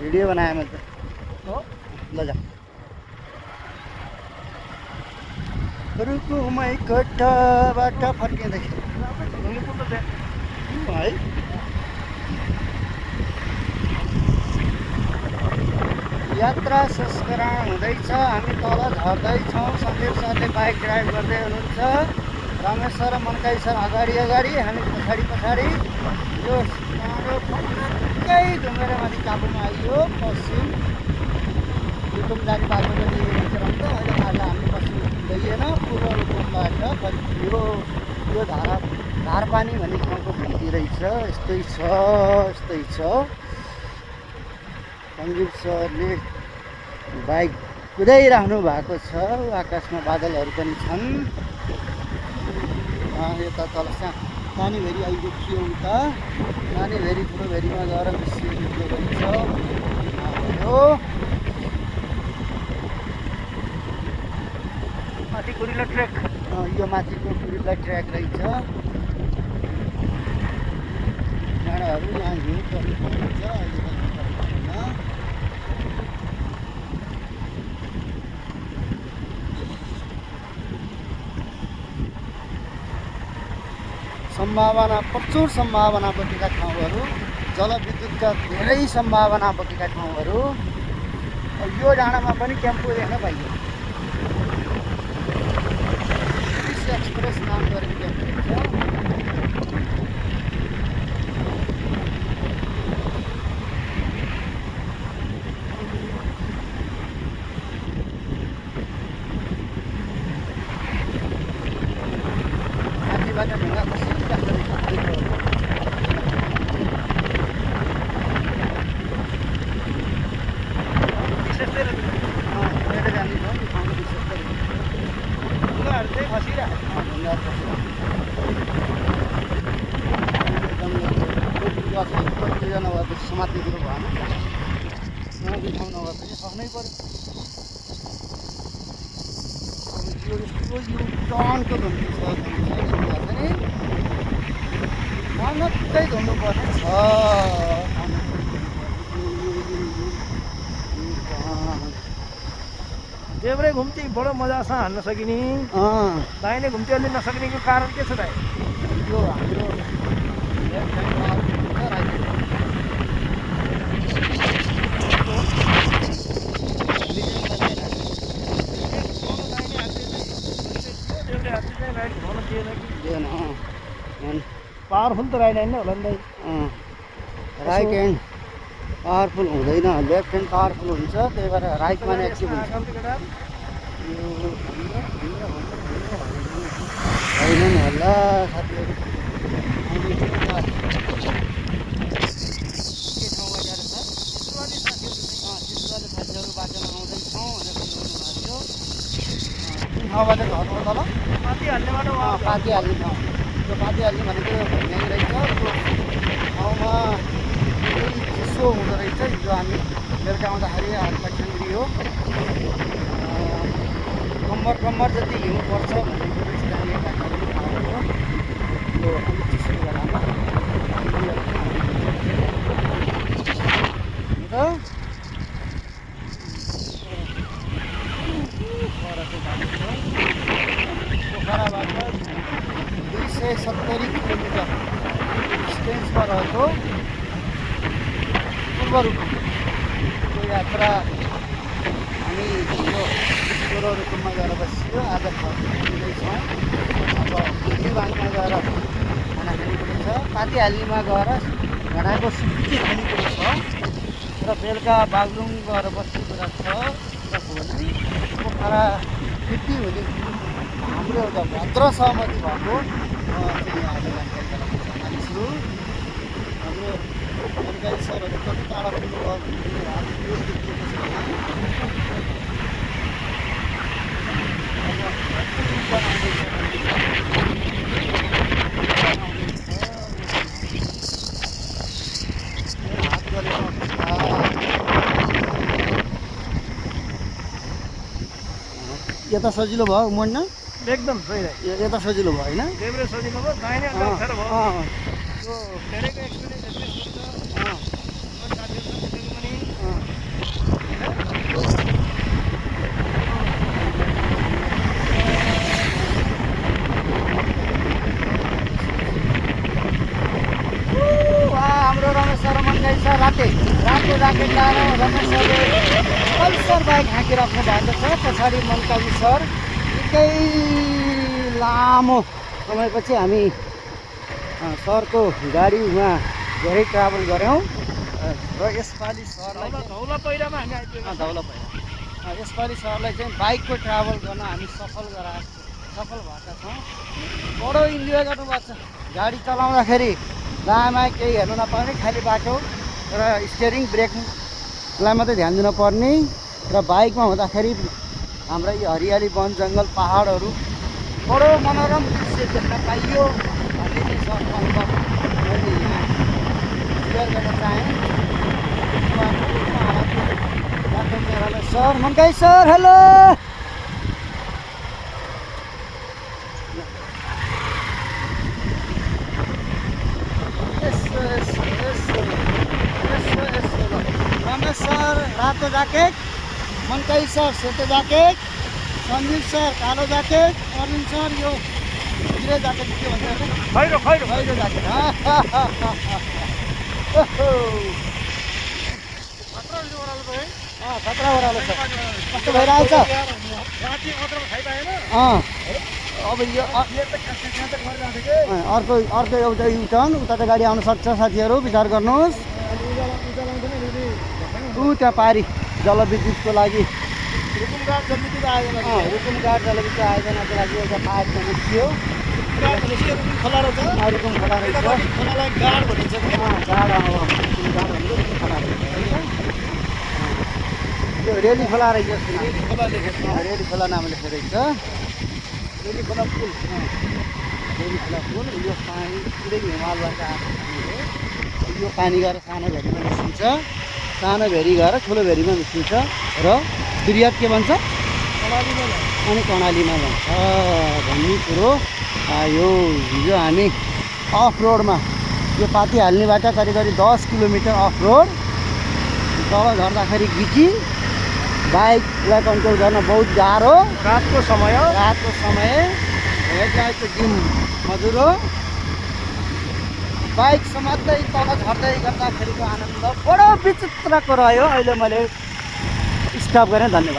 Video बनाएँ मैले हो ल जा रुकुमै कोठाबाट फर्किँदाखेरि है यात्रा संस्करण हुँदैछ। हामी तल झर्दैछौँ। सन्दीप सरले बाइक ड्राइभ गर्दै हुनुहुन्छ। रमेश सर र मनकाई सर अगाडि अगाडि, हामी पछाडि पछाडि। यो काँडो ठ्याक्कै घुमेर माथि काबुमा आइयो। पश्चिम रुकुम जाने बाटो पनि रहेछ त। अहिले माथि हामी पश्चिम गइएन, पूर्व रुकुमबाट यो धारपानी भन्ने ठाउँको भित्ती रहेछ। यस्तै छ यस्तै छ। सन्दीप सरले बाइक कुदाइराख्नु भएको छ। आकाशमा बादलहरू पनि छन्। यता तल सानो भेरी आइदेखियो उता। सानो भेरी ठुलो भेरीमा गएर मिसिएको रहेछ। माथि कुरिला ट्रेक यो माथिको कुरिला ट्र्याक रहेछ। डाँडाहरू यहाँ हिउँ परेको हुन्छ। अहिले त सम्भावना, प्रचुर सम्भावना बोकेका ठाउँहरू, जलविद्युतका धेरै सम्भावना बोकेका ठाउँहरू। यो डाँडामा पनि टेम्पो देख्न पाइयो। एक्सप्रेस नाम गरेको टेम्पो छ। माथिबाट ढुङ्गा खसिरहेको रहेछ। विशेष हेरेर जाने छ यो ठाउँको विशेष गरी ढुङ्गाहरू चाहिँ खसिरहेको ढुङ्गाहरू खसिरहेको एकदम नभएपछि समात्ने कुरो भएन। नदी ठाउँ नभएपछि सक्नै पर्यो। यो टनको धुम्नु छ पनि ननक्कै धुम्नुपर्ने छ। देब्रे घुम्ती बडो मजासँग हान्न सकिने, दाहिने घुम्ती अलि नसक्नेको कारण के छ त? यो हाम्रो पावरफुल त राइड होइन होला नि दाइ। राइट ह्यान्ड पावरफुल हुँदैन, लेफ्ट ह्यान्ड पावरफुल हुन्छ। त्यही भएर राइटमा नै एक्टिभ हुन्छ। होइन नि होला साथीहरू। के ठाउँमा गएर छ चितुवाले साथीहरू बाटोमा आउँदैछौँ भनेर सम्झाउनु भएको थियो। कुन ठाउँबाट झर्नु तल माथि हाल्ने बाटो पाती हाल्ने ठाउँ। त्यो पाती हाल्ने भनेको यहीँ रहेछ। त्यो ठाउँमा चिसो हुँदो रहेछ। हिजो हामी बेलुका आउँदाखेरि हातलाई ठिङ्ग्रियो। कम्मर जति हिउँ पर्छ भन्ने कुरो स्थानीय डाक्टरले थाहा भयो। यो अलिक चिसो बेलामा पोखराबाट 270 किलोमिटर डिस्टेन्समा रहेको पूर्व रुकुमको यात्रा हामी यो पूर्व रुकुममा गएर बसियो। आज फर्किँदैछौँ। अब बाङमा गएर खाना खानेकुरो छ। पातीहालीमा गएर घाँडाको सुक्की खानेकुरो छ र बेलुका बागलुङ गएर बस्ने कुरा छ। र भोलि पोखरा फिर्ती हुने हाम्रो एउटा भद्र सहमति भएको चाहिँ आज जानकारी गराउन चाहन्छु। हाम्रो मनकाई सरहरू कति टाढा पुग्नुभयो भन्ने यो देखिएको छैन। हात गरेको यता सजिलो भयो मोड्न। एकदम सही राइड। यता सजिलो भयो होइन। देब्रे सजिलो भयो, दाहिने अप्ठ्यारो भयो। यो फेरेको एक्सपिरियन्स यस्तै हुन्छ। साथीहरूसँग पनि राकेट लाएर रमेश सरले पल्सर बाइक हाँकिराख्नु भएको छ। पछाडि मनकाजी सर निकै लामो समयपछि हामी सरको गाडीमा धेरै ट्राभल गऱ्यौँ र यसपालि सरलाई धौला पहिरामा हामी आइपुगेका छौँ। धौला पहिला यसपालि सरलाई चाहिँ बाइकको ट्राभल गर्न हामी सफल भएका छौँ। बडो इन्जोय गर्नुभएको छ। गाडी चलाउँदाखेरि दायाँमा केही हेर्नु नपर्ने, खाली बाटो र स्टियरिङ ब्रेकलाई मात्रै ध्यान दिनु पर्ने र बाइकमा हुँदाखेरि हाम्रा यो हरियाली वन जङ्गल पहाडहरू बडो मनोरम दृश्य देख्न पाइयो भन्ने चाहिँ सरको अनुभव मैले यहाँ सेयर गर्न चाहेँ। Sir Mankai sir hello. Ramesh sir रातो ज्याकेट, मनकाई सर सेतो ज्याकेट, सञ्जीव सर कालो ज्याकेट, अरुण सर यो गिरे ज्याकेट के भन्छ खैरो खैरो खैरो ज्याकेट। खतरा ओह्रालो छ। कस्तो भइरहेको छ? अब यो अर्को एउटा युटर्न उता त गाडी आउन सक्छ साथीहरू, विचार गर्नुहोस्। त्यहाँ पारी जलविद्युतको लागि रुकुमघाट जलविद्युत आयोजनाको लागि एउटा पाइप थियो। रुकुम खोला रहेछ। खोलालाई गाड भनिन्छ। यो रेली खोला रहेछ। रेली खोला नाम लेखेको रहेछ। रेली खोला पुल। यो पानी पुरै हिमालबाट आएको पानी हो। यो पानी गएर सानो भेरीमा निस्किन्छ, सानो भेरी गएर ठुलो भेरीमा निस्किन्छ र बिर्याद के भन्छ अनि कर्णालीमा भन्छ भन्ने कुरो आयो। हिजो हामी अफ रोडमा यो पाती हाल्नेबाट करिब 10 किलोमिटर अफ रोड तल झर्दाखेरि गिची बाइकलाई कन्ट्रोल गर्न बहुत गाह्रो। रातको समय हेडलाइटको डिम मधुरो, बाइक समात्दै तल झर्दै गर्दाखेरिको आनन्द बडो विचित्रको रह्यो। अहिले मैले स्टप गरेँ। धन्यवाद।